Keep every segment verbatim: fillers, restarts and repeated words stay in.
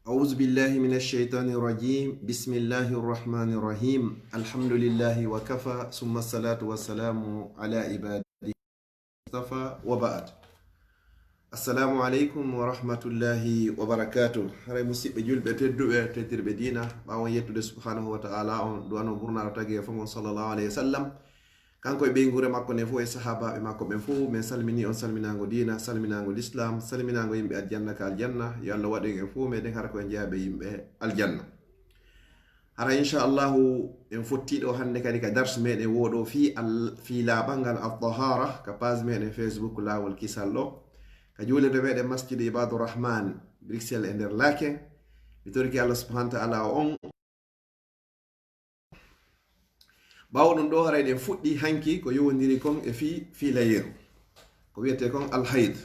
أعوذ بالله من الشيطان الرجيم. بسم الله الرحمن الرحيم. الحمد لله وكفى، ثم الصلاة والسلام على عباده اصطفى وبعد. Assalamu aleykum wa rahmatullahi wa barakatuh. Haray musiɓɓe julɓe tedduɓe, teddirɓe diina, ɓaawo yettude subhanahu wa ta'ala on, du'ano ɓurnaɗo tagi e fo on sallallahu alayhi wa sallam. Kanko e ɓeynguure makko nden fof e sahaabaaɓe makko ɓen fof, men salminii on salminaango diina, salminaango lislaam, salminaango yimɓe aljanna ka aljanna. Yo Allah waɗu en fof meɗen hara ko en jeyaaɓe yimɓe aljanna. Hara inchallahu en fottii ɗo hannde kadi ka darsu meɗen wooɗo fii al-, fii laaɓal ngal al-tahara ka page meɗen Facebook Laawol Kisal ɗo. Ka juulirde meɗen Masjid Ibadu Rahman, Bruxelles e nder Laken. Mi torike Allah subhanahu wa ta'ala o on. Ɓaawo ɗum ɗo, haray ɗen fuɗɗi hanki ko yowondiri kon e fii fiilayeeru, ko wiyetee kon alhayd.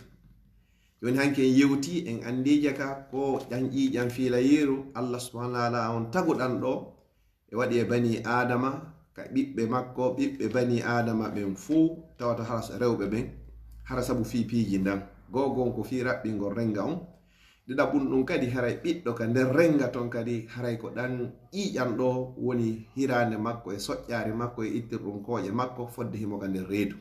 Jooni hanki en yewti, en anndii jaka ko ɗan ƴiiƴan fiilayeeru Allah subhanahu wa ta'ala on taguɗan ɗo, e waɗi e bani Aadama, ka ɓiɓɓe makko, ɓiɓɓe bani Aadama ɓen fuu, tawata hara rewɓe ɓen, hara sabu fii piiji ndan. Goo goo ko fii raɓɓingol rennga on, ɗiɗaɓun ɗum kadi, haray ɓiɗɗo ka nder rennga ton kadi, haray ko ɗan ƴiiƴan ɗo woni hiraande makko e soƴƴaari makko e ittirɗum kooƴe makko fodde himo ka nder reedu.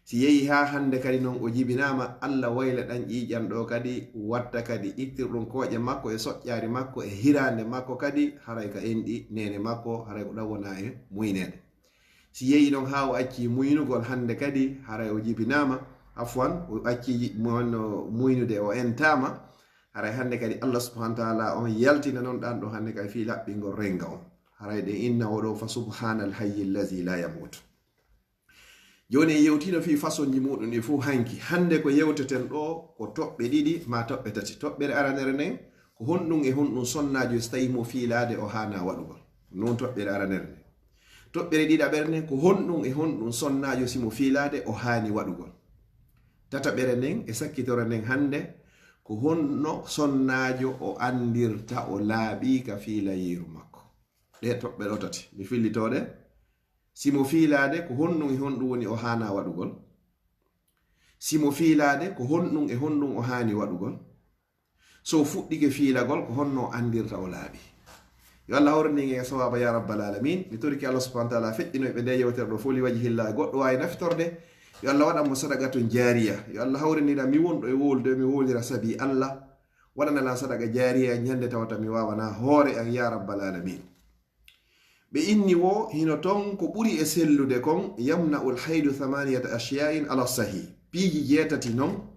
Si yehi haa hannde kadi non o jibinaama, Allah wayla ɗan ƴiiƴan ɗo kadi, watta kadi ittirɗum kooƴe makko e soƴƴaari makko e hiraande makko kadi, haray ka enɗi neene makko, haray ko ɗan wona e muyneede. Si yehi ɗon haa o accii muynugol hannde kadi, haray o jibinaama, afwan, o accii mo-, no muynude, o entaama, haray hannde kadi Allah subhanahu wa ta'ala on yaltina non ɗan ɗo hannde kadi fii laɓɓingol rennga on. Haray ɗen inna o ɗo, fa subhanal hayyil lazi la yamutu. Jooni en yewtiino fii fasonji muɗum ɗi fof hanki. Hannde ko yewteten ɗo ko toɓɓe ɗiɗi maa toɓɓe tati. Toɓɓere aranere nden, ko honɗum e honɗum sonnaajo si tawii mo fiilaade o haanaa waɗugol? Non toɓɓere aranere nden. Toɓɓere ɗiɗaɓere nden, ko honɗum e honɗum sonnaajo si mo fiilaade o haani waɗugol? Tataɓere nden e sakkitore nden hannde, ko honno sonnaajo o anndirta o laaɓii ka fiilayeeru makko? Ɗee toɓɓe ɗo tati, mi fillitoo ɗe. Si mo fiilaade, ko honɗum e honɗum woni o haanaa waɗugol? Si mo fiilaade, ko honɗum e honɗum o haani waɗugol? So fuɗɗike fiilagol, ko honno o anndirta o laaɓi? Yo Allah hawrindin en e sawaaba ya rabbal alamin. Mi torike Allah subhanahu wa ta'ala feƴƴinoyɓe nde yewtere ɗo fof li wajhillah, goɗɗo waawi naftorde. Yo Allah waɗan mo sadaqatun jaariya. Yo Allah hawrindina mi wonɗo e wowlude, mi wowlira sabi Allah. Waɗana lan sadaqa jaariya ñande tawata mi waawanaa hoore an ya rabbal alamin. Ɓe inni wo hino ton ko ɓuri e sellude kon, yamna'ul haydu thamaniyata ashya'in ala sahih. Piiji jeetati non,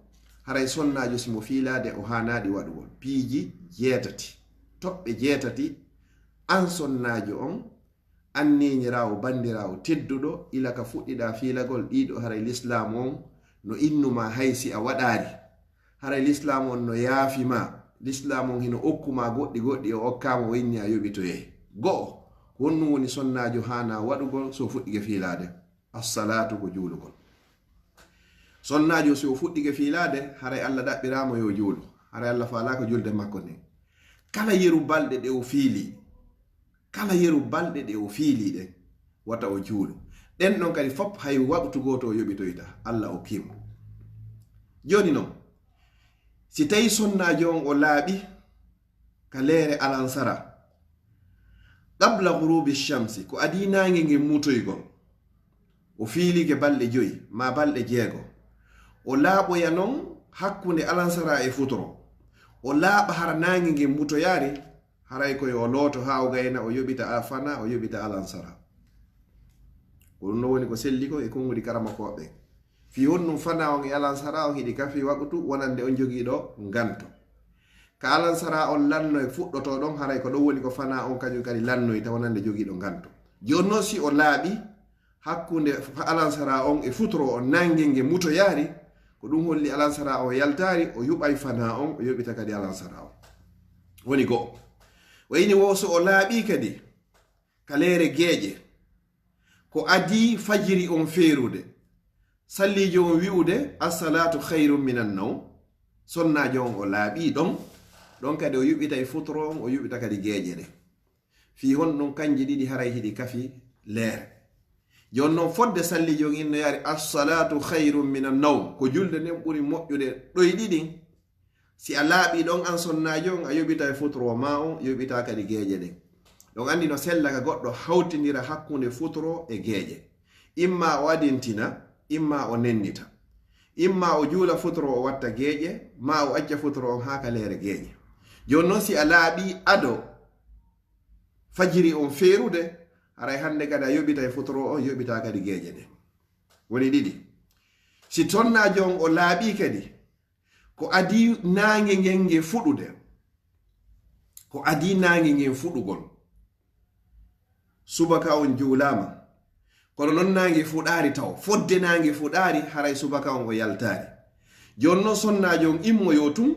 haray sonnaajo si mo fiilaade o haanaaɗi waɗugol. Piiji jeetati, toɓɓe jeetati, an sonnaajo on, an neeniraawo, banndiraawo tedduɗo, ila ka fuɗɗiɗaa fiilagol ɗiɗo, haray lislaamu on no innu ma hay si a waɗaali. Haray lislaamu on no yaafi ma, lislaamu on hino okku ma goɗɗi goɗɗi, o okkaama o inni a yoɓitoyay. Go'o, ko honɗum woni sonnaajo haanaa waɗugol so o fuɗɗike fiilaade? Assalaatu, ko juulugol. Sonnaajo si o fuɗɗike fiilaade, haray Allah ɗaɓɓiraama yo juulu, haray Allah faalaaka julde makko nden. Kala yeru balɗe ɗe o fiili, kala yeru balɗe ɗe o fiili ɗen, wata o juulu. Ɗen ɗon kadi fop hay waqtu gooto o yoɓitoyta, Allah okkii mo. Jooni non, si tawi sonnaajo on o laaɓi ka leere alansara, qabla ghurubi shamsi, ko adii naange ngen mutoygol, o fiilike balɗe joyi maa balɗe jeego, o laaɓoya non hakkunde alansara e futuro, o laaɓa hara naange ngen mutoyaari, haray ko yo o looto haa o gayna, o yoɓita a-, fana, o yoɓita alansara. Ko ɗum no woni ko selli ko e konguɗi karamokooɓe ɓen. Fii honɗum fana on e alansara on hiɗi kafi waqtu wonande on jogiiɗo nganto? Ka alansara on lannoy fuɗɗotoo ɗon, haray ko ɗon woni ko fana on kañum kadi lannoyta wonande jogiiɗo nganto. Jooni non si o laaɓi hakkunde fa-, alansara on e futuro on, naange nge mutoyaari, ko ɗum holli alansara on yaltaari, o yuɓay fana on, o yoɓita kadi alansara on. Woni go'o. Wayni wo so o laaɓii kadi ka leere geeƴe, ko adii fajiri on feerude, salliijo on wi'ude, "As-salaatu khayrun minan nawm." Sonnaajo on o laaɓii ɗon, ɗon kadi o yuɓitay futuro on, o yuɓita kadi geeƴe ɗen. Fii honɗum kanji ɗiɗi haray hiɗi kafi leere? Jooni non fodde salliijo on innoyaari, "As-salaatu khayrun minan nawm." Ko julde nden ɓuri moƴƴude ɗoyɗi ɗin. Si a laaɓii ɗon an sonnaajo on, a yoɓitay futuro maa on, yoɓitaa kadi geeƴe ɗen. Ɗon anndi no sella ka goɗɗo hawtindira hakkunde futuro e geeƴe. Imma o adintina, imma o nennita. Imma o juula futuro o watta geeƴe, maa o acca futuro on haa ka leere geeƴe. Jooni non si a laaɓii ado fajiri on feerude, haray hannde kadi a yoɓitay futuro on, yoɓitaa kadi geeƴe ɗen. Woni ɗiɗi. Si sonnaajo on o laaɓii kadi, ko adii naange ngen nge fuɗude, ko adii naange ngen fuɗugol, subaka on juulaama. Kono non naange fuɗaari taw. Fodde naange fuɗaari, haray subaka on o yaltaari. Jooni non sonnaajo on immoyoo tun,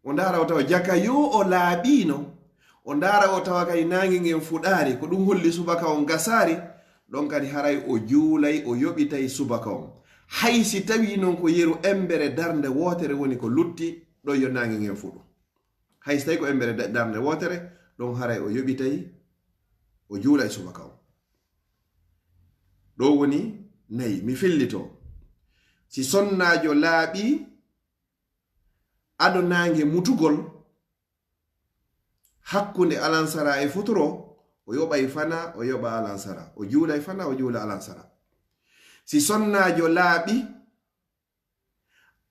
o ndaara o tawa jaka yoo o laaɓiino. O ndaara o tawa kadi naange ngen fuɗaari, ko ɗun holli subaka on gasaari. Ɗon kadi haray o juulay, o yoɓitay subaka on. Hay si tawii non ko yeru embere darnde wootere woni ko lutti, ɗon yo naange ngen fuɗu. Hay si tawii ko embere da-, darnde wootere, ɗon haray o yoɓitay, o juulay subaka on. Ɗo woni nayi, mi fillito. Si sonnaajo laaɓii ado naange mutugol hakkunde alansara e futuro, o yoɓay fana, o yoɓa alansara. O juulay fana, o juula alansara. Si sonnaajo laaɓii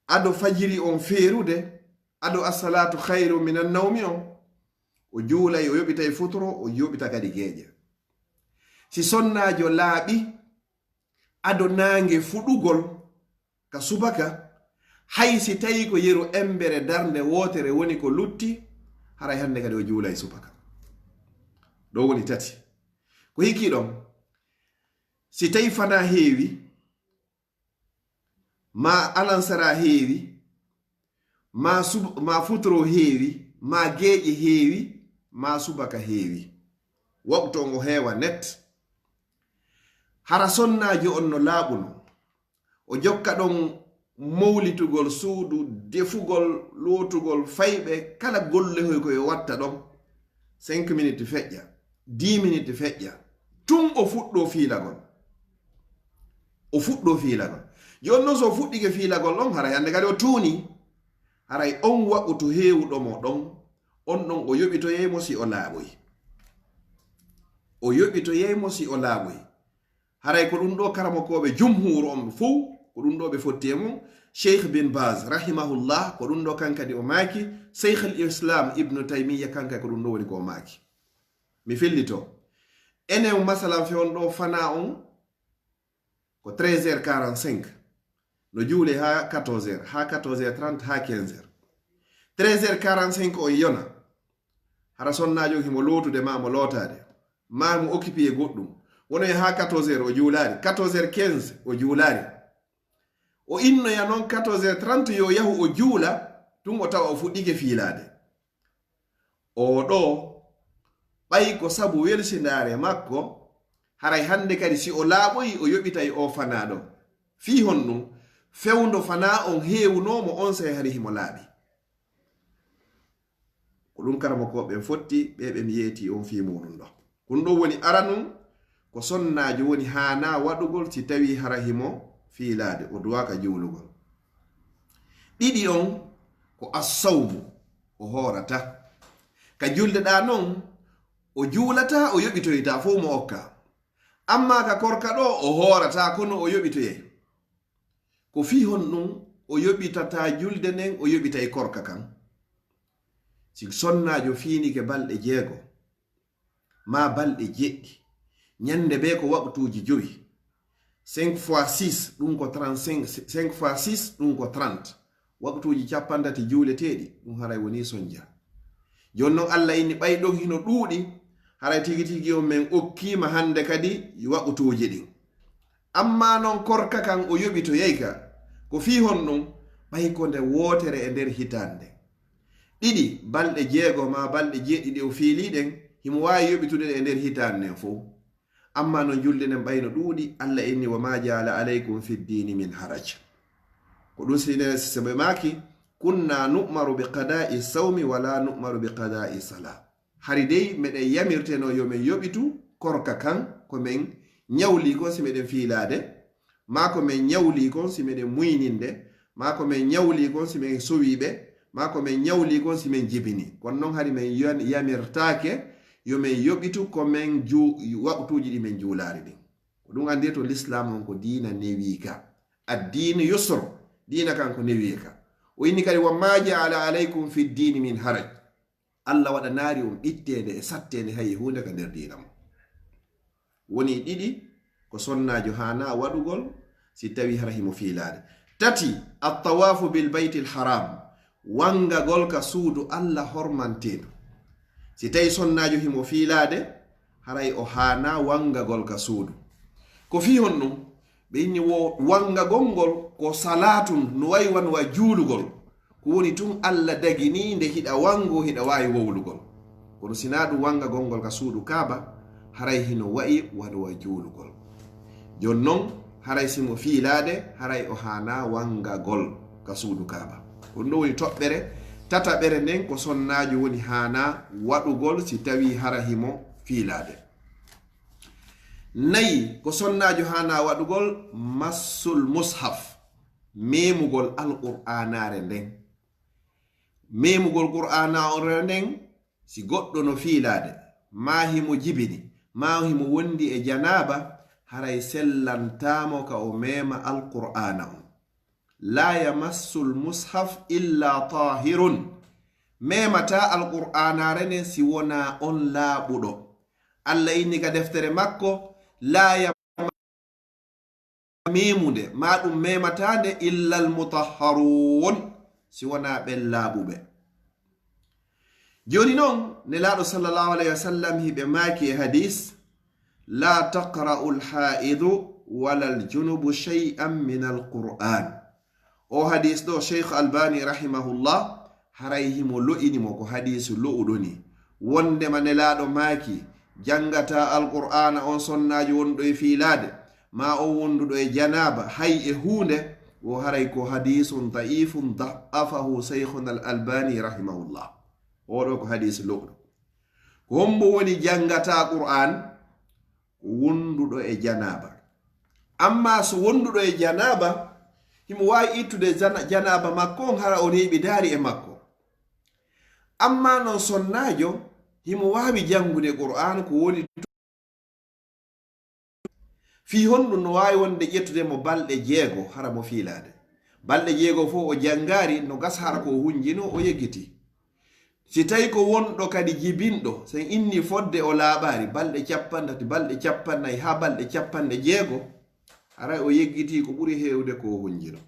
ado fajiri on feerude, ado assalatu khayru minan nawmi on, o juulay, o yoɓitay futuro, o yoɓita kadi geeƴe. Si sonnaajo laaɓii ado naange fuɗugol ka subaka, hay si tawii ko yeru embere darnde wootere woni ko lutti, haray hannde kadi o juulay subaka. Ɗo woni tati. Ko hikki ɗon, si tawii fana heewi, maa alansara heewi, maa sub-, maa futuro heewi, maa geeƴe heewi, maa subaka heewi, waqtu on o heewa net. Hara sonnaajo on no laaɓuno, o jokka ɗon mowlitugol suudu, defugol, lootugol, fayɓe, kala gollehoy ko yo watta ɗon. Cinq minutes feƴƴa, dix minutes feƴƴa, tun o fuɗɗoo fiilagol. O fuɗɗoo fiilagol. Jooni non, so o fuɗɗike fiilagol ɗon, haray hannde kadi o tuunii. Haray on waqtu heewuɗo mo ɗon, on ɗon o yoɓitoyay mo si o laaɓoyi. O yoɓitoyay mo si o laaɓoyi. Haray ko ɗun ɗo karamokooɓe jumhuuru on fow, ko ɗun ɗo ɓe fotti e mum. Cheikh bin Baz, rahimahullah, ko ɗun ɗo kan kadi o maaki. Cheikh al Islam Ibnu Taymiyya, kanka ko ɗun ɗo woni ko o maaki. Mi fillito. Enen masalan fewndo ɗo fana on ko treize heures quarante-cinq. No juule haa quatorze heures, haa quatorze heures trente, haa quinze heures. Treize heures quarante-cinq on yona. Hara sonnaajo on himo lootude maa mo lootaade. Maa mo occupé e goɗɗum. Wono e haa quatorze heures o juulaari. Quatorze heures quinze o juulaari. O innoya non quatorze heures trente yo yahu o juula, tun o tawa o fuɗɗike fiilaade. Oo ɗoo, ɓay ko sabu welsindaare makko, haray hannde kadi si o laaɓoyi o yoɓitay oo fanaa ɗon. Fii honɗun? Fewndo fanaa on heewunoo mo onsay hari himo laaɓi. Ko ɗun karamokooɓe ɓen fotti, ɓee ɓe mi yeetii on fii muuɗun ɗon. Ko ɗun ɗon woni aranun, ko sonnaajo woni haanaa waɗugol si tawii hara himo fiilaade, o duwaaka juulugol. Ɗiɗi on ko assawmu, o hoorataa. Ka julde ɗaa non, o juulataa, o yoɓitoytaa fow mo okkaa. Ammaa ka korka ɗoo, o hoorataa, kono o yoɓitoyay. Ko fii honɗun o yoɓitataa julde nden, o yoɓitay korka kan? Si sonnaajo fiinike balɗe jeego, maa balɗe jeɗɗi, ñande bee ko waqtuuji jowi, cinq fois six, ɗun ko trente-cinq, cinq fois six, ɗun ko trente. Waqtuuji cappanɗe tati juuleteeɗi, ɗun haray wonii sonnja. Jooni non, Alla inni, ɓay ɗon hino ɗuuɗi, haray tigi tigi on men okkiima hannde kadi waqtuuji ɗin. Ammaa non, korka kan o yoɓitoyay ka. Ko fii honɗun? Ɓay ko nde wootere e nder hitaande. Ɗiɗi, balɗe jeego maa balɗe jeeɗiɗi o fiilii ɗen, himo waawi yoɓitude ɗe e nder hitaande nden fow. Ammaa non, julde nden ɓay no ɗuuɗi, Alla inni, "Wa maa ja'ala alaykum fi ddiini min haraj." Ko ɗun sine, so ɓe maaki, "Kunna nu'maru bi qadaa'i sawmi wa laa nu'maru bi qadaa'i salaa." Hari dey, meɗen yamirtenoo yo men yoɓitu korka kan, ko men ñawlii kon si meɗen fiilaade, maa ko men ñawlii kon si meɗen muyninde, maa ko men ñawlii kon si men sowiiɓe, maa ko men ñawli kon si men jibini. Kono noon hari men yon-, yamirtaake yo men yoɓitu ko men ju-, waqtuuji ɗi men juulaari ɗin. Ko ɗum anndi to Lislaam on ko diina newiika. Addiinu yusr, diina kan ko newiika. O inni kadi, "Wa ma ja'ala alaykum fi ddiini min haraj." Allah waɗanaari on ɓitteende e satteende hay e huunde ka nder diina mo. Woni ɗiɗi, ko sonnaajo haanaa waɗugol si tawii hara himo fiilaade. Tati, at-tawaafu bil baytil haram, wangagol ka suudu Allah hormanteendu. Si tawii sonnaajo himo fiilaade, haray o haanaa wangagol ka suudu. Ko fii honɗum? Ɓe inni wo wangagol ngol ko salaatun, no wayi wano wa juulugol. Ko woni tun Allah dagini nde hiɗa wango, hiɗa waawi wowlugol. Kono si naa ɗum wangagol ngol ka suudu Kaaba, haray hino wayi wano wa juulugol. Jooni non, haray si mo fiilaade, haray o haanaa wangagol ka suudu Kaaba. Ko ɗum ɗo woni toɓɓere tataɓere nden, ko sonnaajo woni haanaa waɗugol si tawii hara himo fiilaade. Nayi, ko sonnaajo haanaa waɗugol, massul mushaf, memugol Alqur'aanaare nden. Memugol Qur'aanaare nden, si goɗɗo no fiilaade, maa himo jibini, maa himo wondi e janaaba, haray sellantaamo ka o mema Alqur'aana on. "La yamassul mushaf illa tahirun." Memataa Alqur'aanaare nden si wonaa on laaɓuɗo. Allah inni ka deftere makko, "La yam-, memunde, maa ɗum memataande illal mutahharun, si wonaa ɓen laaɓuɓe." Jooni non, Nelaaɗo sallallahu alayhi wa sallam hiɓe maaki e hadis, "La taqra'u al-haidu wala al-junubu shay'an min al-Qur'an." O hadis ɗo, Sheikh Albani rahimahullah, haray himo lo'ini mo ko hadisu lo'uɗo ni. Wondema Nelaaɗo maaki, jangataa Alqur'aana on sonnaajo wonɗo e fiilaade, maa on wonduɗo e janaaba, hay e huunde, wo haray ko hadisun da'ifun da'afahu Sheikhuna al-Albani rahimahullah. Oɗo ko hadis lo'uɗo. Ko hombo woni jangataa Qur'an? Ko wonduɗo e janaaba. Amma so wonduɗo e janaaba, himo waawi ittude jana-, janaaba makko on, hara o neeɓi daari e makko. Amma non sonnaajo, himo waawi jangude Qur'an, ko woni fii honɗum no waawi wonde ƴettude mo balɗe jeego hara mo fiilaade? Balɗe jeego fof o janngaari, no gasa hara ko o hunjino, o yeggiti. Si tawi ko wonɗo kadi jibinɗo, sen inni fodde o laaɓaari balɗe cappanɗe tati, balɗe cappannayi haa balɗe cappanɗe jeego, haray o yeggitii ko ɓuri heewde ko o hunjino.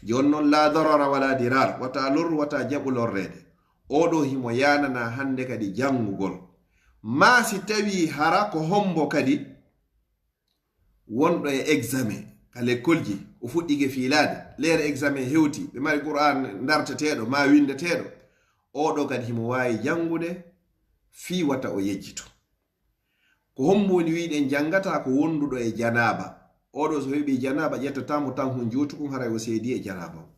Jooni non, la darara wala dirar, wata lorru, wata jaɓu lorreede. Oɗo himo yaanana hannde kadi janngugol. Maa si tawi hara ko hombo kadi wonɗo e examen ka lekkolji, o fuɗɗike fiilaade, leere examen hewti, ɓe mari Qur'an darteteeɗo maa winndeteeɗo, oɗo kadi himo waawi janngude fii wata o yejjito. Ko hombo woni wiiɗen janngataa? Ko wonduɗo e janaaba. Oɗo so heɓi janaaba, ƴettataa mo tan hun juutu kun, haray o seedi e janaaba on.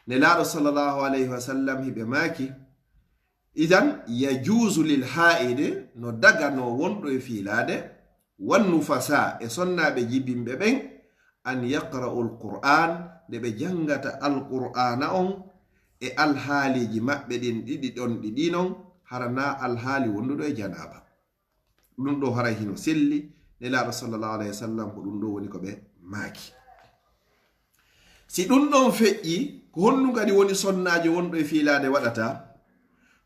Nelaaɗo sallallahu alayhi wa sallam hiɓe maaki, idan yajuuzu lil haa'idi, no daganoo wonɗo e fiilaade, wan nufasa, e sonnaaɓe jibinɓe ɓen, an yaqra'u al-Qur'an, nde ɓe janngata Alqur'aana on e alhaaliiji maɓɓe ɗin ɗiɗi ɗon ɗiɗi non, hara naa alhaali wonduɗo e janaaba. Ɗum ɗo haray hino selli, Nelaaɗo sallallahu alayhi wa sallam ko ɗum ɗo woni ko ɓe maaki. Si ɗum ɗon feƴƴi, ko honɗum kadi woni sonnaajo wonɗo e fiilaade waɗata?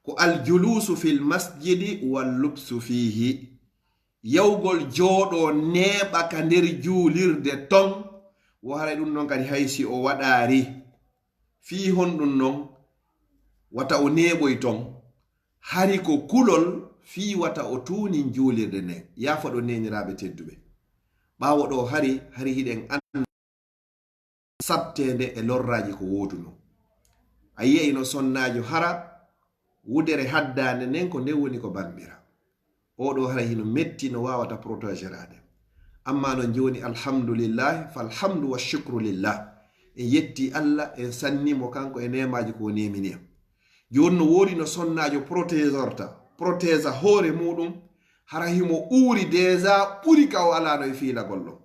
Ko al juluusu fil masjidi wal lubsu fiihi. Yawgol jooɗoo neeɓa ka nder juulirde ton, wo haray ɗum ɗon kadi hay si o waɗaari. Fii honɗum non? Wata o neeɓoy ton. Hari ko kulol fii wata o tuunin juulirde nden. Yaafoɗon neeniraaɓe tedduɓe. Ɓaawo ɗo hari, hari hiɗen annda satteende e lorraaji ko woodunoo. A yi'ay no sonnaajo hara, wudere haddaande nden ko nden woni ko bambira. Oɗo hara hino metti no waawata protégeraade. Amma non jooni, alhamdulillahi, falhamdu wa shukru lillah. En yetti Allah, en sanni mo kanko e neemaaji ko o neemini en. Jooni no woodi no sonnaajo protégorta, protéga hoore muuɗum, hara himo uuri déjà ɓuri ka o alaano e fiilagol ɗon.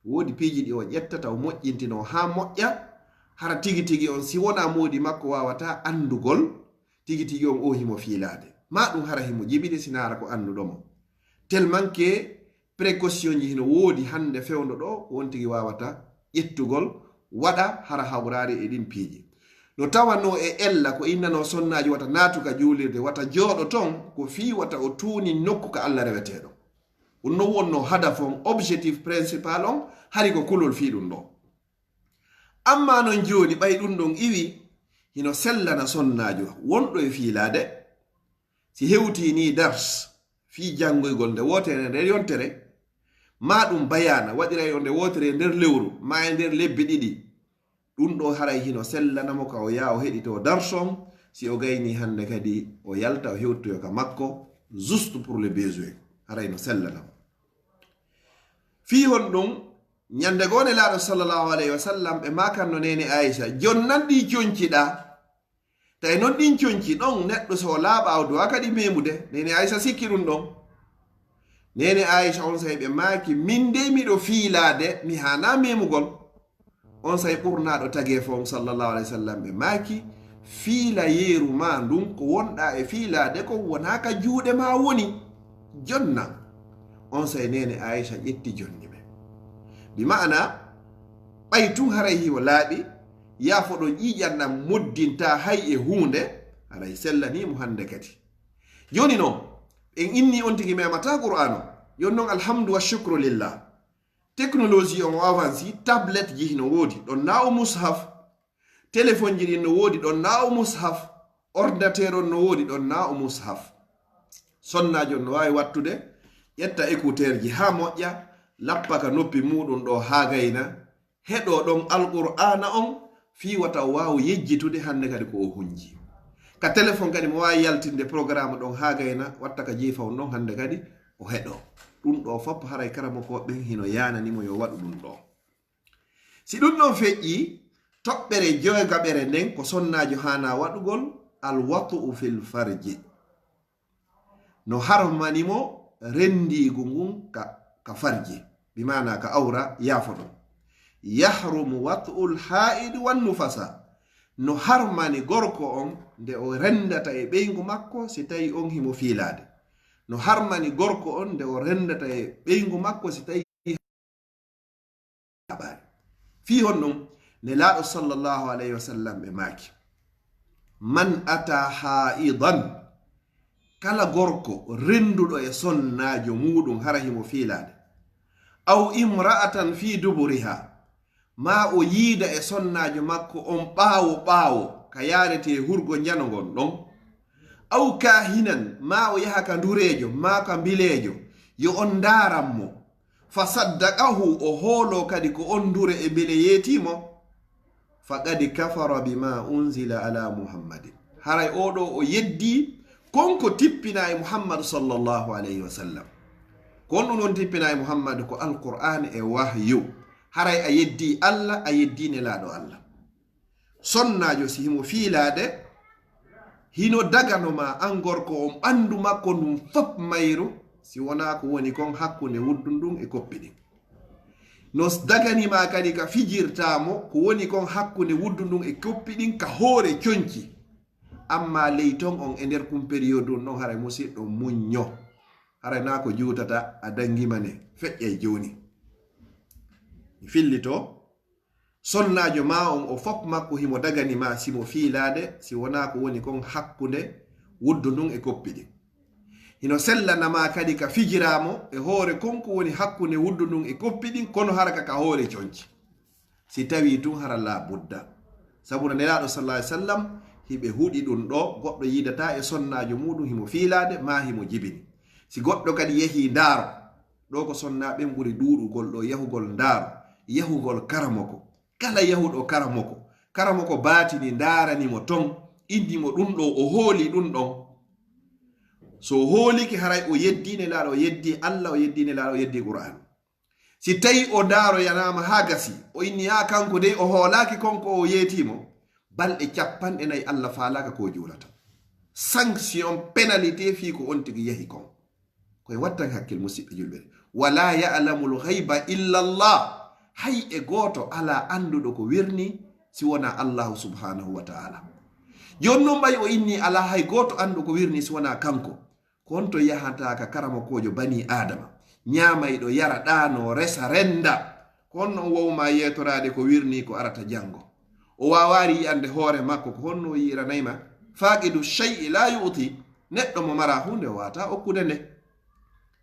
Woodi piiji ɗi o ƴettata, o moƴƴintinoo haa moƴƴa, hara tigi tigi on, si wonaa moodi makko, waawataa anndugol tigi tigi on o himo fiilaade. Maa ɗum hara himo jibini, si naara ko annduɗo mo. Tellement que précaution ji hino woodi hannde fewndo ɗo, ko on tigi waawata ƴettugol, waɗa hara hawraari e ɗin piiji. No tawanoo e ella ko innanoo sonnaajo wata naatu ka juulirde, wata jooɗo ton, ko fii wata o tuuni nokku ka Alla reweteeɗo. Ɗum non wonnoo hadaf on, objectif principal on, hari ko kulol fii ɗum ɗo. Ammaa non jooni, ɓay ɗum ɗon iwi, hino sellana sonnaajo wonɗo e fiilaade, si hewtii nii dars fii janngoygol nde wootere nder yontere, maa ɗum bayaana, waɗiray o nde wootere nder lewru, maa e nder lebbi ɗiɗi, ɗum ɗo haray hino sellana mo ka o yaa o heɗitoo dars on, si o gaynii hannde kadi o yalta o hewtoyo ka makko, juste pour le besoin, haray no sellana mo. Fii honɗum? Ñande goo Nelaaɗo sallallahu alayhi wa sallam ɓe maakanno neene Aisha, jonnan ɗii conci ɗaa. Tawi non ɗin conci ɗon, neɗɗo so o laaɓaa, o duwaa kadi meemude. Neene Aisha sikki ɗum ɗon. Neene Aisha on say ɓe maaki, min dey miɗo fiilaade, mi haanaa meemugol. On say ɓurnaaɗo tageefo on sallallahu alayhi wa sallam ɓe maaki, fiila yeeru maa ndun ko wonɗaa e fiilaade kon wonaa ka juuɗe maa woni. Jonna. On say neene Aisha ƴetti jonni ɓe. Bi ma'ana, ɓay tun haray himo laaɓi, yaafo ɗon ƴiiƴan ɗan moddintaa hay e huunde, haray sellanii mo hannde kadi. Jooni non, en inni on tigi memataa Qur'aano. Jooni non, alhamdu wa shukru lillah. Technologie on o avanci, tablette ji hino woodi, ɗon naa o mushaf. Téléphone ji ɗin no woodi, ɗon naa o mushaf. Ordinateur on no woodi, ɗon naa o mushaf. Sonnaajo on no waawi wattude, ƴetta écouteur ji haa moƴƴa, lappa ka noppi muuɗum ɗo haa gayna, heɗoo ɗon Alqur'aana on, fii wata o waawu yejjitude hannde kadi ko o hunji. Ka téléphone kadi mo waawi yaltinde programme ɗon haa gayna, watta ka jiifa on ɗon hannde kadi o heɗoo. Ɗum ɗo fof haray karamokooɓe ɓen hino yaanani mo yo waɗu ɗum ɗo. Si ɗum ɗon feƴƴii, toɓɓere joygaɓere nden ko sonnaajo haanaa waɗugol, alwat'u fil farji. No harmani mo renndiigu ngun ka, ka farji, bi maana ka awra yaafo ɗon. Yahrumu wat'ul haa'idi wan nufasa. No harmani gorko on nde o renndata e ɓeyngu makko si tawi on himo fiilaade. No harmani gorko on nde o renndata e ɓeyngu makko si tawi haɓaari. Fii honɗum? Nelaaɗo sallallahu alayhi wa sallam ɓe maaki, man ata haidan, kala gorko rennduɗo e sonnaajo muuɗum hara himo fiilaade, aw imra'atan fi duburiha, maa o yiida e sonnaajo makko on ɓaawo ɓaawo ka yaaretee hurgo njano ngon ɗon, aw kaahinan, maa o yaha ka ndureejo maa ka mbileejo, yo on ndaaran mo, fa saddaqahu, o hooloo kadi ko on ndure e mbele yeetii mo, faqad kafara bima unzila ala Muhammadin. Haray oo ɗoo o yeddii kon ko tippinaa e Muhammadu sallallahu alayhi wa sallam. Kon ɗum on tippinaa e Muhammadu ko Alqur'aan e wahyu. Haray a yeddii Alla, a yeddii Nelaaɗo Alla. Sonnaajo si himo fiilaade, hino dagano ma an gorko on ɓanndu makko ndun fof mayru, si wonaa ko woni kon hakkunde wuddun ndun e koppi ɗin. No s-, dagani ma kadi ka fijirtaa mo ko woni kon hakkunde wuddun ndun e koppi ɗin ka hoore conci. Amma ley ton on e nder kun période on ɗon haray musiɗɗo muñño. Haray naa ko juutata a dangi ma ne, feƴƴay jooni. Mi fillito. Sonnaajo maa on o fof makko himo dagani ma si mo fiilaade, si wonaa ko woni kon hakkunde wuddu ndun e koppi ɗin. Hino sellana ma kadi ka fijiraa mo e hoore kon ko woni hakkunde wuddu ndun e koppi ɗin, kono hara ka, ka hoore conci. Si tawii tun hara laa budda. Sabu no Nelaaɗo sallallahu alaihi wasallam hiɓe huɗi ɗum ɗo, goɗɗo yiidataa e sonnaajo muuɗum himo fiilaade, maa himo jibini. Si goɗɗo kadi yehii ndaaro, ɗo ko sonnaa ɓen ɓuri ɗuuɗugol ɗo yahugol ndaaro, yahugol karamoko. Kala yahuɗo karamoko, karamoko baatini ndaarani mo ton, inni mo ɗum ɗo, o hooli ɗum ɗon. So o hoolike, haray o yeddii Nelaaɗo, o yeddii Allah, o yeddii Nelaaɗo, o yeddii Qur'aan. Si tawi o ndaaroyanaama haa gasi, o inni haa kanko dey o hoolaaki kon ko o yeetii mo, balɗe capanɗe nayi Allah faalaaka ko o juulata. Sanction, pénalité fii ko on tigi yahi kon. Koye wattan hakkil, musiɓɓe julɓe. Wala ya'lamul ghayba illa Allah. Hay e gooto alaa annduɗo ko wirnii, si wonaa Allahu subhanahu wa ta'ala. Jooni noon ɓay o inni alaa hay gooto anndu ko wirnii si wonaa kanko. Ko honto yahata ka karamokoojo banii Aadama, ñaamayɗo, yara, ɗaanoo, resa, rennda? Ko honno on wawma yeetoraade ko wirnii ko arata janngo? O waawaari yi'ande hoore makko, ko honno o yi'iranayma? Faaqidu shay'i laa yu'ti, neɗɗo mo maraa huunde o waawataa okkude nde.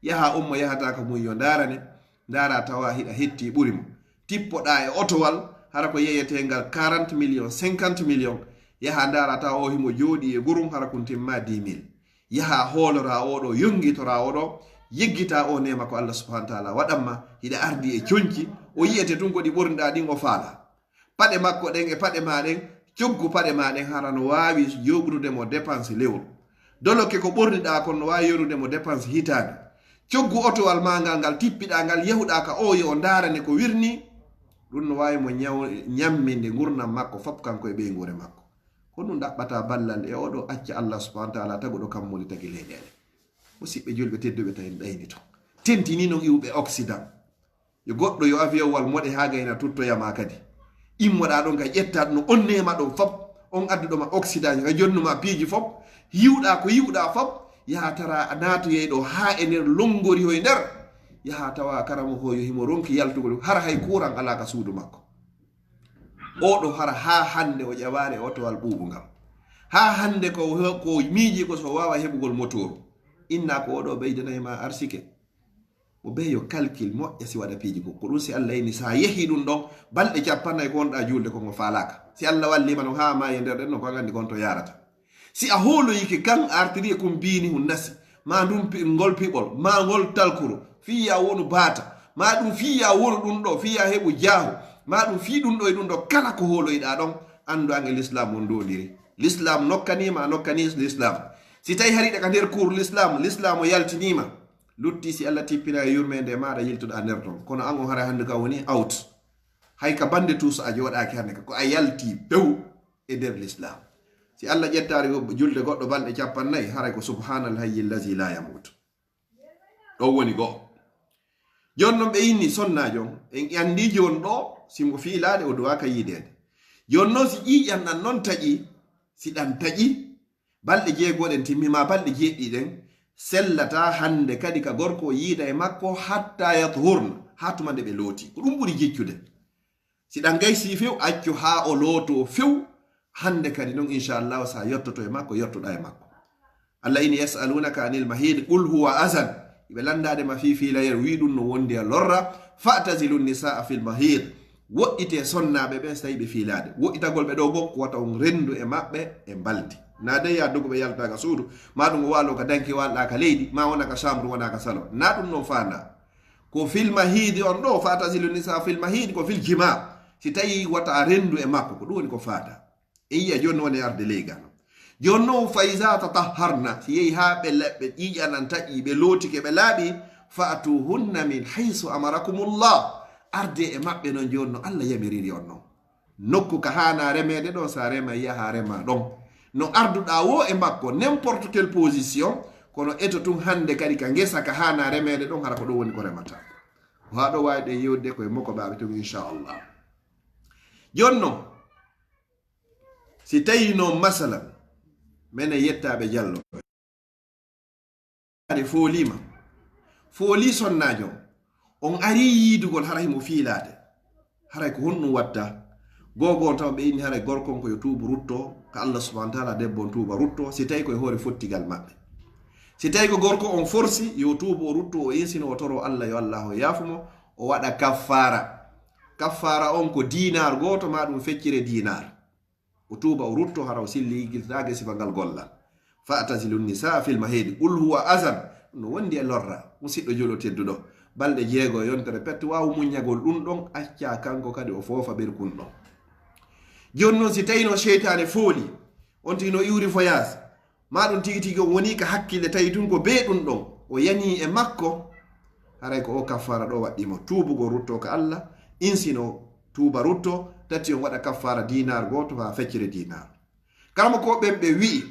Yaha on mo yahata ka mum yo ndaarane, ndaara tawa hiɗa hetti ɓuri mo. Tippoɗaa e otowal, hara ko yeyeteengal quarante millions, cinquante millions. Yaha ndaara tawa o himo jooɗii e gurum, hara kun timma dix mille. Yaha hoolora oo ɗoo, yongitora oo ɗoo, yeggita oo neema ko Allah subhanahu wa ta'ala waɗanma, hiɗa ardi e conci, o yi'ete tun ko ɗi ɓorniɗaa ɗin o faala. Paɗe makko ɗen e paɗe maa ɗen, coggu paɗe maa ɗen hara no waawi yoɓnude mo dépense lewru. Doloke ko ɓorniɗaa kon no waawi yoɓnude mo dépense hitaande. Coggu otowal maa ngal, ngal tippiɗaa ngal, yahuɗaa ka oo yo o ndaarane ko wirnii, ɗun no waawi mo ñaw-, ñamminde ngurndan makko fop kanko e ɓeynguure makko. Ko ɗun ɗaɓɓata ballal e oo ɗoo acca Allah subhanahu wa ta'ala taguɗo kammuuli tagi leyɗeele. Musiɓɓe julɓe tedduɓe, tawi en ɗaynito. Tentini non iwɓe Occident. Yo goɗɗo yo avion wal moɗe haa gayna tuttoyama kadi. Immoɗaa ɗon ka ƴettat no on neema ɗon fop, on adduɗoma Occident, ka jonnuma piiji fop, yiwɗaa ko yiwɗaa fop, yaha tara a naatoyay ɗoo haa e nder longori hoy nder, yaha tawa karamoko yo himo ronki yaltugol, hara hay kuuran alaa ka suudu makko. Oo ɗoo hara haa hannde o ƴawaali e otowal ɓuuɓungal. Haa hannde ko, ko miiji ko so waawa heɓugol motooru. Inna ko oo ɗoo ɓeydanay ma arsike. Mo bee yo calcul moƴƴa si waɗa piiji ko. Ko ɗun si Allah ini sa yehi ɗun ɗon, balɗe cappannayi ko wonɗaa juulde ko ngo faalaaka. Si Allah walliima non haa maayi e nder ɗen non ko an anndi ko honto yaarata. Si a hooloyike kan artiri e kun biini hun nasi, maa ndun pi-, ngol piɓol, maa ngol talkuru, fii ya wonu baata, maa ɗun fii ya wonu ɗun ɗoo, fii ya heɓu jaahu, maa ɗun fii ɗun ɗoo e ɗun ɗoo, kala ko hooloyɗaa ɗon, anndu an e Lislaam on ndondiri. Lislaam nokkaniima, a nokkanii Lislaam. Si tawi hariɗa ka nder kuur Lislaam, Lislaam o yaltiniima, lutti si Allah tippina e yurmeende maaɗa yiltuɗaa nder ton. Kono an on haray hannde ka woni out. Hay ka bande tuusa a jooɗaaki hannde ka, ko a yalti pew e nder Lislaam. Si Allah ƴettaali go-, julde goɗɗo balɗe cappannayi, haray ko subhaanal hayyi allazi laa yamuutu. Ɗon woni go'o. Jooni non ɓe inni sonnaajo on, en anndi jooni ɗoo, si mo fiilaade o duwaa ka yiideede. Jooni non si ƴiiƴan ɗan non taƴi, si ɗan taƴi, balɗe jeego ɗen timmi, maa balɗe jeeɗiɗi ɗen, sellataa hannde kadi ka gorko o yiida e makko hatta yathurna, haa tuma nde ɓe looti. Ko ɗun ɓuri jiccude. Si ɗan gaysii few, accu haa o lootoo few, hannde kadi non, inchallahu, sa yottoto e makko, yottoɗaa e makko. Allah ini, "Yas'alunaka anil mahid, qul huwa azan." Iɓe lanndaade ma fii fiilayel, wii ɗun no wondi e lorra. "Fa'tazilu nisaa fil mahid." Woɗɗitee sonnaaɓe ɓen si tawii ɓe fiilaade. Woɗɗitagol ɓe ɗoo goo, ko wata on renndu e maɓɓe e mbaldi. Naa dey yaa dogu ɓe yalta ka suudu, maa ɗun o waaloo ka danki, waalɗaa ka leydi, maa wona ka chambre, wona ka salon. Naa ɗun non faandaa. Ko fil mahidi on ɗoo, "Fa'tazilu nisaa fil mahid", ko fil jimaa. Si tawii wata a renndu e makko, ko ɗun woni ko faandaa. E yi'a jooni woni arde ley gano. Jooni non, "Fa iza tatahharna", si yehi haa ɓe le-, ɓe ƴiiƴan ɗan taƴi, ɓe lootike, ɓe laaɓi, "fa'tuhunna min haysu amarakumullah." Arde e maɓɓe non jooni no Allah yamiriri on non. Nokku ka haanaa remeede ɗon, sa rema, yaha rema ɗon. No arduɗaa woo e makko, n'importe quelle position, kono eto tun hannde kadi ka ngesa ka haanaa remeede ɗon, hara ko ɗon woni ko remata. Ko haa ɗoo waawi ɗen yewtude ko e mokobaaɓe tun, inchallah. Jooni non, si tawii non, masalan, menen yettaaɓe Jallo, ɓe fooliima, foolii sonnaajo on, on arii yiidugol hara himo fiilaade, haray ko honɗun watta? Googo on taw ɓe inni haray gorko on ko yo tuubu rutto ka Allah subhanahu wa ta'ala, debbo on tuuba rutto, si tawii ko e hoore fottigal maɓɓe. Si tawii ko gorko on forsi, yo tuubu o rutto, o insino, o toro Allah, yo Allah o yaafu mo, o waɗa kaffaara. Kaffaara on ko diinaar gooto, maa ɗun feccere diinaar. O tuuba, o rutto, hara o silli yiggitaake sifa ngal gollal. "Fa'tazilu nisaa fil mahidi, qul huwa azan." No wondi e lorra, musiɗɗo juulɗo tedduɗo. Balɗe jeego e yontere pet, waawu muññagol ɗun ɗon, acca kanko kadi o foofa ɓerkun ɗon. Jooni non, si tawii no seytaane fooli, on tigi no iwri voyage, maa ɗun tigi tigi on wonii ka hakkille, tawi tun ko bee ɗun ɗon, o yanii e makko, haray ko o kaffaara ɗoo waɗɗii mo, tuubugol rutto ka Allah, insino tuuba rutto, tati on waɗa kaffaara diinaar gooto haa feccere diinaar. Karamokooɓe ɓen ɓe wi'i,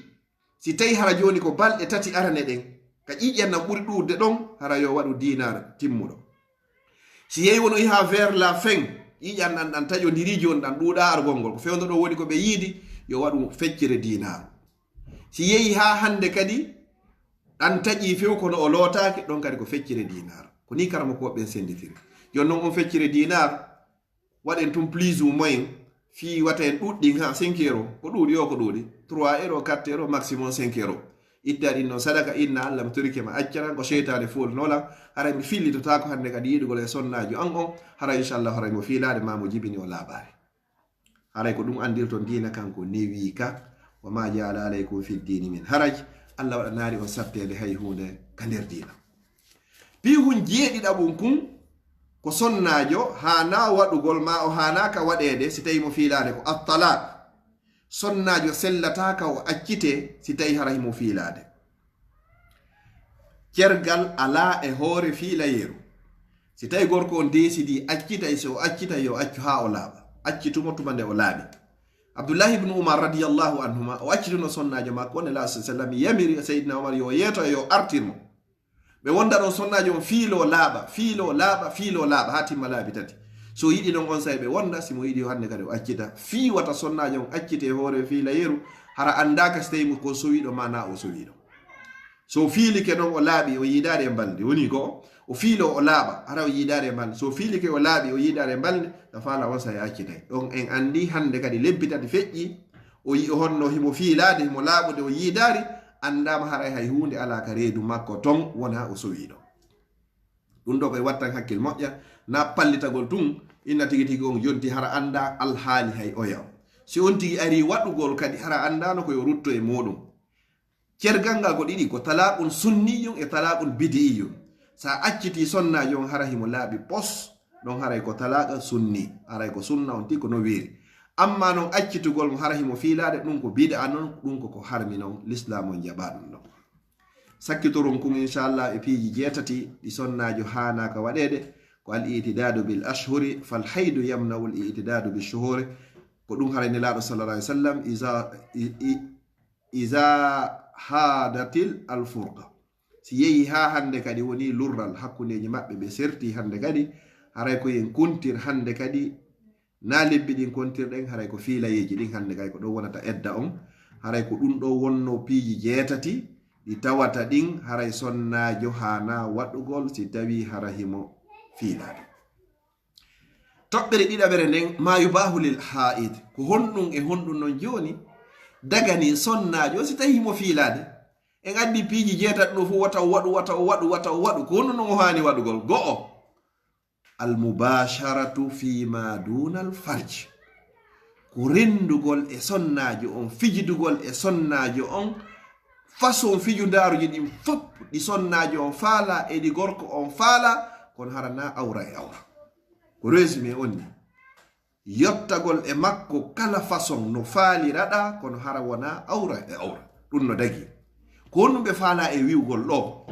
si tawii hara jooni ko balɗe tati arane ɗen, ka ƴiiƴan ɗan ɓuri ɗuuɗude ɗon, hara yo waɗu diinaar timmuɗo. Si yehi wonoyi haa vers la fin, Ƴiiƴan ɗan, ɗan taƴondiri jooni, ɗan ɗuuɗaa argol ngol. Ko fewndo ɗoo woni ko ɓe yiidi, yo waɗu feccere diinaaru. Si yehi haa hannde kadi, ɗan taƴii few kono o lootaaki, ɗon kadi ko feccere diinaaru. Ko nii karamokooɓe ɓen sennditiri. Jooni non on feccere diinaaru, waɗen tun plus ou moins, fii wata en ɗuɗɗin ha cinq euros, ko ɗuuɗi o, ko ɗuuɗi, trois euros, quatre euros, maximum cinq euros. Itta ɗin non sadaka, inna Allah mi torike ma accaran, ko seytaane foolnoo lan, haray mi fillitotaako hannde kadi yiɗugol e sonnaajo an on, haray inchallah haray mo fiilaade ma mo jibini o laabaare. Haray ko ɗum anndirton diina kan ko newi ka, wa ma jaala alaykum fi ddiini min haraj, Allah waɗanaali on satteende hay huunde ka nder diina. Piihun jeeɗiɗaɓun kun ko sonnaajo haanaa waɗugol maa o haanaaka waɗeede si tawii mo fiilaade ko at-talaaq. Sonnaajo sellataaka o accitee si tawii hara himo fiilaade. Cergal alaa e hoore fiilayeeru. Si tawii gorko on deesidii accitay, si o accitay yo accu haa o laaɓa. Accitu mo tuma nde o laaɓi. Abdullahi ibnu Umar radiyallahu anhuma o accituno sonnaajo makko on, Nelaaɗo sallallahu alayhi wa sallam yamiri Seydina Umar yo yeeto e yo artir mo. Ɓe wonda ɗon sonnaajo on fiiloo laaɓa, fiiloo laaɓa, fiiloo laaɓa haa timma laabi tati. Si o yiɗi non on saa'i ɓe wonda, si mo yiɗi yo hannde kadi o accita. Fii wata sonnaajo on accite e hoore fiilayeeru, hara anndaaka si tawii mo ko sowiiɗo maa naa o sowiiɗo. Si o fiilike non o laaɓi, o yiidaare e mbalndi, woni ko o fiiloo o laaɓa, hara o yiidaare e mbalndi. Si o fiilike o laaɓi, o yiidaare e mbalndi, ka faala on saa'i accitay. Ɗon en anndi hannde kadi lebbi tati feƴƴii, o yi'i honno himo fiilaade, himo laaɓude, o yiidaari, anndaama haray hay huunde alaa ka reedu makko ton, wonaa o sowiiɗo. Ɗum ɗo koye wattan hakkil moƴƴa, na pallitagol tun, inna tigi tigi on jonti hara anndaa alhaali hay oya on. Si on tigi arii waɗugol kadi hara anndaano ko yo rutto e muuɗum. Cergal ngal ko ɗiɗi, ko talaaqun sunniyun e talaaqun bidi'iyun. Sa accitii sonnaajo on hara himo laaɓi pos, ɗon haray ko talaaqa sunni, haray ko sunna on tigi ko no wiiri. Amma non accitugol mo hara himo fiilaade, ɗum ko bid'a non, ɗum ko ko harmi non, Lislaam on jaɓaa ɗum ɗon. Sakkitoron kun inchallah e piiji jeetati ɗi sonnaajo haanaaka waɗeede, ko al i'tidaadu bil ashhuri, fal haydu yamna'u al i'tidaadu bi shuhuri. Ko ɗum haray Nelaaɗo sallallahu alayhi wa sallam, iza, i, i, iza haadatil al furqa. Si yehi haa hannde kadi woni lurral hakkundeeji maɓɓe, ɓe serti hannde kadi, haray ko yen kuntir hannde kadi, na lebbi ɗin kontirɗen, haray ko fiilayeeji ɗin hannde kay ko ɗo wonata edda on. Haray ko ɗum ɗo wonno piiji jeetati ɗi tawata ɗin, haray sonnaajo haana waɗugol si tawi hara himo fiilaade. Toɓɓere ɗiɗaɓere nden, ma yubahu lil haid, ko honɗum e honɗum non jooni dagani sonnaajo si tawi himo fiilaade? En addi piiji jeetati ɗo fof, wata o waɗu, wata o waɗu, wata o waɗu. Ko honɗum non o haani waɗugol? Go'o, al mubasharatu fi ma duna al farj, ko renndugol e sonnaajo on, fijidugol e sonnaajo on, façon fijundaaruji ɗin fof ɗi sonnaajo on faala e ɗi gorko on faala, kono hara na awra e awra. Ko résumé on ni. Yottagol e makko kala façon no faaliraɗa, kono hara wona awra e awra. Ɗum no dagi. Ko honɗum ɓe faala e wi'ugol ɗo?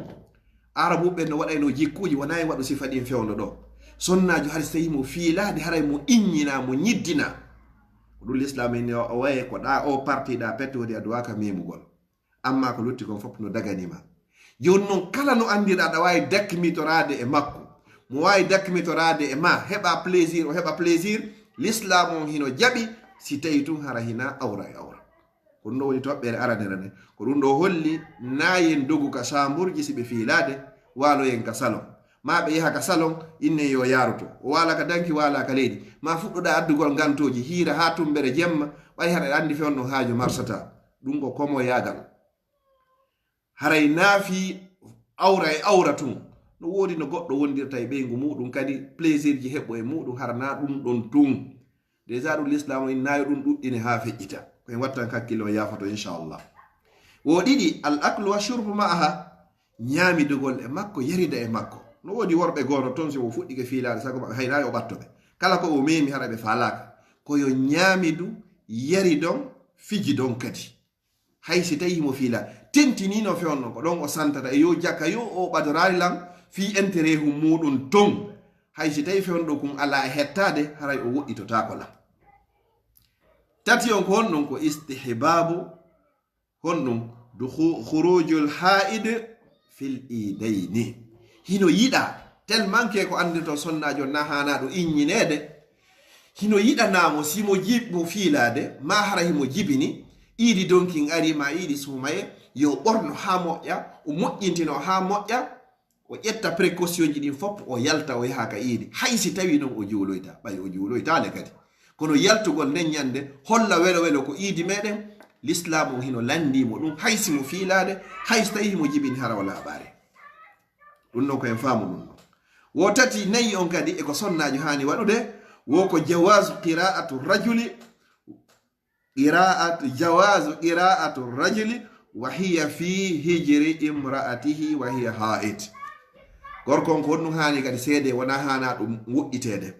Arabuɓe no waɗayno jikkuuji, wona en waɗu sifa ɗin fewndo ɗo. Sonnaajo hari so tawi mo fiilaade, haray mo iññina, mo ñiddina. Ko ɗum Lislaam inni o waye ko ɗa o parti ɗa pettoodi a duwaaka memugol. Amma ko lutti kon fof no dagani ma. Jooni non kala no anndirɗa aɗa waawi dakmitoraade e makko. Mo waawi dakmitoraade e ma, heɓa plaisir, o heɓa plaisir. Lislaam on hino jaɓi si tawi tun hara hina awra e awra. Ko ɗum ɗo woni toɓɓere aranere nden. Ko ɗum ɗo holli na yen dogu ka saamburji si ɓe fiilaade, waaloyen ka salon. Ma ɓe yaha ka salon, innen yo yaaroto. O waala ka danki, waala ka leydi. Ma fuɗɗoɗa addugol ngantooji, hiira haa tumbere jemma, ɓay haɗa anndi fewndo haaju marsata. Ɗum ko komoyaagal. Haray naafi awra e awra tun. No woodi no goɗɗo wondirta e ɓeyngu muuɗum kadi, plaisir ji heɓo e muuɗum, hara na ɗum ɗon tun. Déjà ɗum Lislaam o innaali ɗum ɗuɗɗini haa feƴƴita. Ko en wattan hakkille, on yaafoto, inchallah. Wo ɗiɗi, al aklu wa shurbu ma'aha, ñaamidugol e makko, yarida e makko. No woodi worɓe goono toon, si o fuɗɗike fiilaade, sago maɓɓe, hay na yo ɓatto ɓe. Kala ko o meemi, hara ɓe faalaaka. Ko yo ñaamidu, yaridon, fijidon kadi. Hay si tawi himo fiila, tentiniino fewndo ko ɗon o santata, e yo jaka, yo o ɓadoraali lan fii intérêt hum muuɗum ton. Hay si tawi fewndo kun alaa e hettaade, haray o woɗɗitotaako lan. Tati on ko honɗum? Ko istihbaabu, honɗum? Dukhu-, khurujul haa'id fil iidayni. Hino yiɗaa, tellement que ko anndirton sonnaajo na haanaa ɗo iññineede, Hino yiɗanaa mo, si mo jiɓ-, mo fiilaade, maa hara himo jibini, iidi donkin ari, maa iidi suumaye, yo ɓorno haa moƴƴa, o moƴƴintino haa moƴƴa, o ƴetta précautionji ɗin fof, o yalta, o yaha ka iidi. Hay si tawii non o juuloyta, ɓay o juuloytaale kadi. Kono yaltugol nden ñande, holla welo welo ko iidi meɗen, Lislaam on hino lanndii mo ɗum, hay si mo fiilaade, hay si tawii himo jibini hara o laaɓaare. Ɗum non ko en faamu ɗum non. Wo tati, nayi on kadi e ko sonnaajo haani waɗude, wo ko jawaazu qiraa'atu rajuli, qiraa'atu, jawaazu qiraa'atu rajuli wa hiya fi hijri imra'atihi wa hiya haa'id. Gorko on ko honɗum haani kadi seede, wonaa haanaa ɗum woɗɗiteede.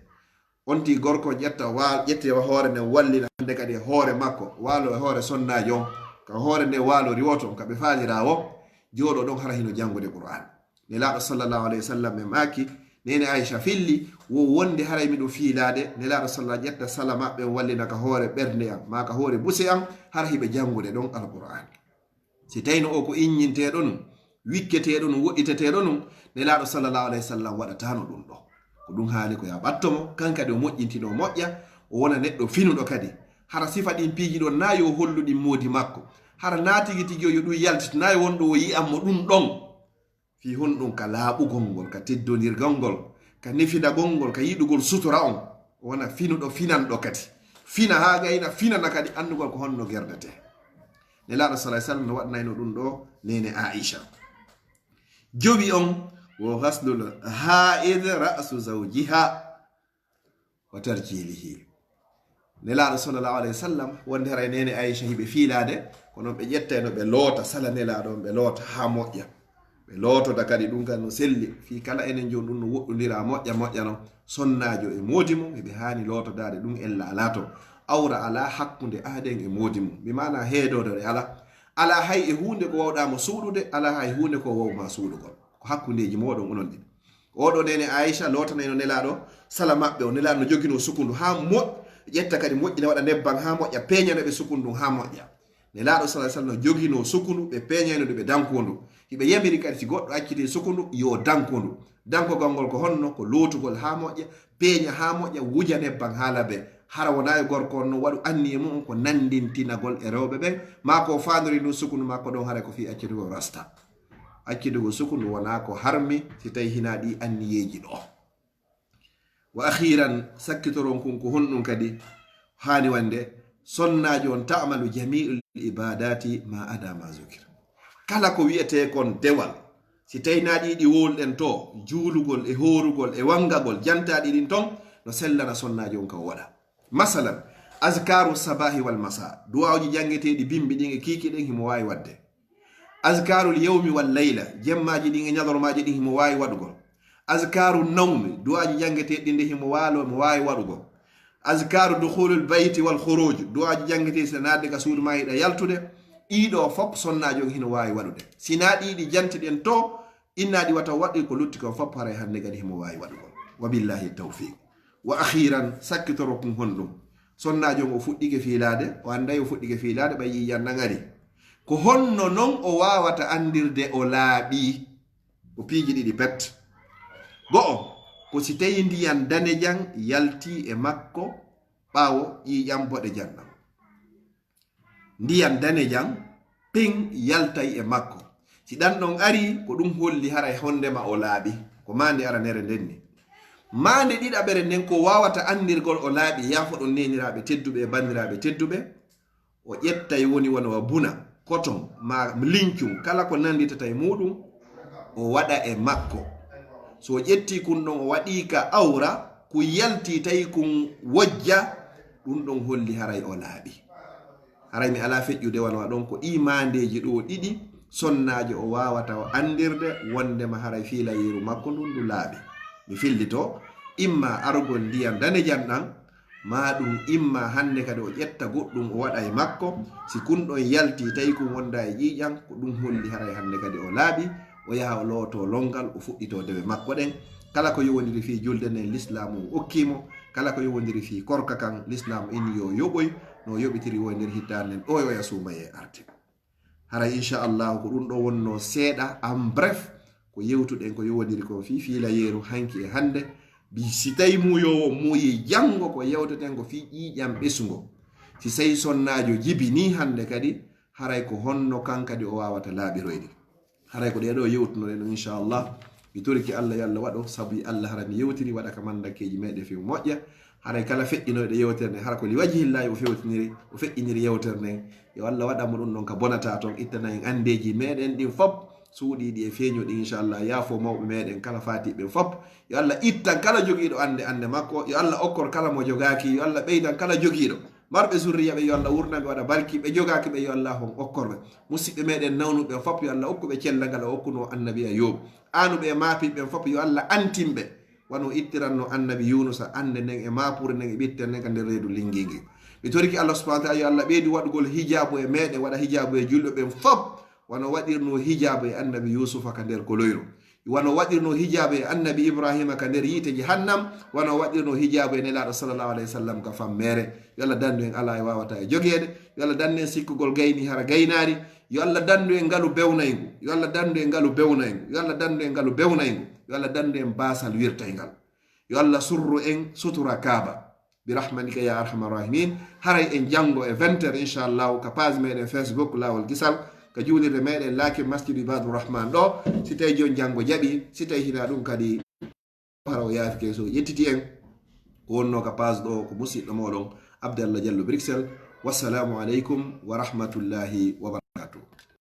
On tii gorko ƴetta wa-, ƴettee hoore nden wallina hannde kadi e hoore makko, waalo e hoore sonnaajo on, ka hoore nde waalo riwoto on, ka ɓe faaliraa wo, jooɗo ɗon hara hino janngude Qur'aan. Nelaaɗo sallallahu alayhi wa sallam e maaki, neene Aisha filli, wo wonde haray miɗo fiilaade, Nelaaɗo sallallahu ƴetta sala maɓɓe on wallina ka hoore ɓernde am, maa ka hoore buse am, hara hiɓe janngude ɗon Alqur'aan. Si tawino o ko inñinteeɗo nun, wikketeeɗo nun, woɗɗiteteeɗo nun, Nelaaɗo sallallahu alayhi wa sallam waɗataano ɗum ɗo. Ko ɗum haali ko yo a ɓatto mo, kan kadi o moƴƴintino moƴƴa, o wona neɗɗo finuɗo kadi. Hara sifa ɗin piiji ɗon naa yo hollu ɗin moodi makko. Hara naa tigi tigi o yo ɗum yaltit, naa yo wonɗo o yi'an mo ɗum ɗon. Fii honɗum? Ka laaɓugol ngol, ka teddondirgol ngol, ka nefidagol ngol, ka yiɗugol sutura on. O wona finuɗo, finanɗo kadi. Fina haa gayna, finana kadi anndugol ko honno gerdetee. Nelaaɗo sallallahu alayhi wa sallam no waɗnayno ɗum ɗo neene Aisha. Jowi on wo ghaslul haa'id ra'su zawjiha wa tarjilihi. Nelaaɗo sallallahu alayhi wa sallam wonde haray neene Aisha hiɓe fiilaade, kono ɓe ƴettayno ɓe loota sala Nelaaɗo on, ɓe loota haa moƴƴa. Ɓe lootoda kadi ɗum kan no selli, fii kala enen jooni ɗum no woɗɗondira moƴƴa moƴƴa non. Sonnaajo e moodi mum, hiɓe haani lootodaade ɗum ella alaa ton. Awra alaa hakkunde aaden e moodi mum. Bi maana heedoodo e alaa. Alaa hay e huunde ko wawɗaa mo suuɗude, alaa hay huunde ko wawmaa suuɗugol. Ko hakkundeeji mooɗon onon ɗiɗi. Oɗo neene Aisha lootanayno Nelaaɗo sala maɓɓe o. Nelaaɗo no joginoo sukundu haa moƴ-, ƴetta kadi moƴƴina, waɗa nebban haa moƴƴa, peeñana ɓe sukundu ndun haa moƴƴa. Nelaaɗo sallallahu alayhi wa sallam no joginoo sukundu, ɓe peeñayno ndu, ɓe dankundu. Hiɓe yamiri kadi si goɗɗo acciti sukundu, yo dankundu. Dankugol ngol ko honno? Ko lootugol haa moƴƴa, peeña haa moƴƴa, wuja nebban haa labe. Hara wonaa yo gorko on no waɗu anniye mu'un ko nanndintinagol e rewɓe ɓen, maa ko faandori ndun sukundu makko ɗon, haray ko fii accitugol rasta. Accitugol sukundu wonaa ko harmi si tawii hinaa ɗii anniyeeji ɗoo. Wa akhiran, sakkitoron kun ko honɗum kadi haani wonde? Sonnaajo on ta'malu jami'ul ibadati ma ada ma zukir. Kala ko wi'etee kon dewal, si tawii naa ɗii ɗi wowluɗen to, juulugol e hoorugol e wangagol, jantaaɗi ɗin ton, no sellana sonnaajo on ka o waɗa. Masalan, azkaru sabahi wal masa, du'aawuji janngeteeɗi bimbi ɗin e kiiki ɗin himo waawi waɗde. Azkarul yawmi wal layla, jemmaaji ɗin e ñalormaaji ɗin himo waawi waɗugol. Azkaru nawmi, du'aaji janngeteeɗi ɗin nde himo waalo, mo waawi waɗugol. Azkaru dukhulul bayti wal khuruj, du'aaji janngeteeɗi si naatde ka suudu maa hiɗa yaltude. Ɗii ɗoo fof sonnaajo on hino waawi waɗude. Si naa ɗii ɗi jantiɗen to, inna ɗi wata waɗi, ko lutti kon fof haray hannde kadi himo waawi waɗugol. Wa billahi tawfiq. Wa akhiran, sakkitoro kun honɗum? Sonnaajo on o fuɗɗike fiilaade, o annday o fuɗɗike fiilaade, ɓay ƴiiƴan ɗan ari. Ko honno non o waawata anndirde o laaɓii? Ko piiji ɗiɗi pet. Go'o, ko si tawii ndiyan danejan yaltii e makko ɓaawo ƴiiƴan boɗejan ɗan. Ndiyan danejan pin yaltay e makko. Si ɗan ɗon arii, ko ɗum holli haray honndema o laaɓi. Ko maande aranere nden ni. Maande ɗiɗaɓere nden, ko waawata anndirgol o laaɓi, yaafo ɗon neeniraaɓe tedduɓe e banndiraaɓe tedduɓe, o ƴettay woni wano wa buna, koton, maa lincum, kala ko nannditata e muuɗum, o waɗa e makko. So o ƴettii kun ɗon, o waɗii ka awra, kun yaltii tawi kun wojja, ɗum ɗon holli haray o laaɓi. Haray mi alaa feƴƴude wano ɗon, ko ɗii maandeeji ɗoo ɗiɗi sonnaajo o waawata o anndirde wonndema haray fiilayeeru makko ndun ndu laaɓi. Mi fillito, imma arugol ndiyan danejan ɗan, maa ɗum imma hannde kadi o ƴetta goɗɗum o waɗa e makko, si kun ɗon yaltii tawi kun wondaa e ƴiiƴan, ko ɗum holli haray hannde kadi o laaɓi, o yaha o lootoo lonngal, o fuɗɗitoo dewe makko ɗen. Kala ko yowondiri fii julde nden, Lislaamu on okkii mo, kala ko yowondiri fii korka kan, Lislaamu inni yo yoɓoy, no yoɓitiri wo e nder hittaande nden, ɗoo yo oya suumayee arti. Haray, inchallahu, ko ɗum ɗo wonnoo seeɗa, en bref, ko yewtuɗen ko yowondiri kon fii fiilayeeru hanki e hannde. Bi si tawi muuyoowo muuyi janngo ko yewteten ko fii ƴiiƴam ɓesngo. Si tawi sonnaajo jibinii hannde kadi, haray ko honno kan kadi o waawata laaɓiroyde? Haray ko ɗee ɗoo yewtunoɗen ɗum, inchallah. Mi torike Allah yo Allah waɗo, sabu Allah hara mi yewtiri waɗa ka manndakeeji meeɗen few moƴƴa. Haray kala feƴƴinoyɗo yewtere nde, hara ko li wajhillaahi o fewtiniri, o feƴƴiniri yewtere nden. Yo Allah waɗan mo ɗum ɗon ka bonata ton, ittana en anndeeji meeɗen ɗin fop, suuɗiiɗi e feeñuɗi, inchallah. Yaafo mawɓe meeɗen kala faatiiɓe ɓen fop. Yo Allah ittan kala jogiiɗo annde, annde makko. Yo Allah okkor kala mo jogaaki. Yo Allah ɓeydan kala jogiiɗo. Marɓe zurriya ɓe, yo Allah wurnan ɓe, waɗa barki. Ɓe jogaaki ɓe, yo Allah hon okkor ɓe. Musiɓɓe meeɗen nawnuɓe ɓen fop, yo Allah okku ɓe cellal ngal o okkuno Annabi Ayyuba. Aanuɓe e maapiiɓe ɓen fop, yo Allah antin ɓe. Wano ittiranno Annabi Yuunusa annde nden e maapuure nden e ɓitten nden ka nder reedu linngingi. Mi torike Allah subhanahu wa ta'ala, yo Allah ɓeydu waɗugol hijaabu e meeɗen, waɗa hijaabu e julɓe ɓen fop, wano waɗirno hijaabu e Annabi Yuusufa ka nder koloyru, wano waɗirno hijaabu e Annabi Ibraahiima ka nder yiite jahannam, wano waɗirno hijaabu e Nelaaɗo sallallahu alayhi wa sallam ka fammeere. Yo Allah dandu en alaa e waawata e jogeede. Yo Allah dandu en sikkugol gayni hara gaynaari. Yo Allah dandu en ngalu bewnayngu. Yo Allah dandu en ngalu bewnayngu. Yo Allah dandu en ngalu bewnayngu. Yo Allah dandu en baasal wirtayngal. Yo Allah surru en sutura Kaaba. Bi rahmatika ya arhamar rahimin. Haray en janngo e vingt heures, inchallahu, ka page meɗen Facebook, Laawol Kisal, ka juulirde meɗen Lakin Masjid Ibadur Rahman ɗo. Si tawi jon janngo jaɓi, si tawi hina ɗum kadi, hara o yaafike, so yettiti en. Ko wonno ka page ɗo, ko musiɗɗo moɗon Abdallah Diallo Bruxelles. Wassalamu aleykum wa rahmatullahi wa barakatuh.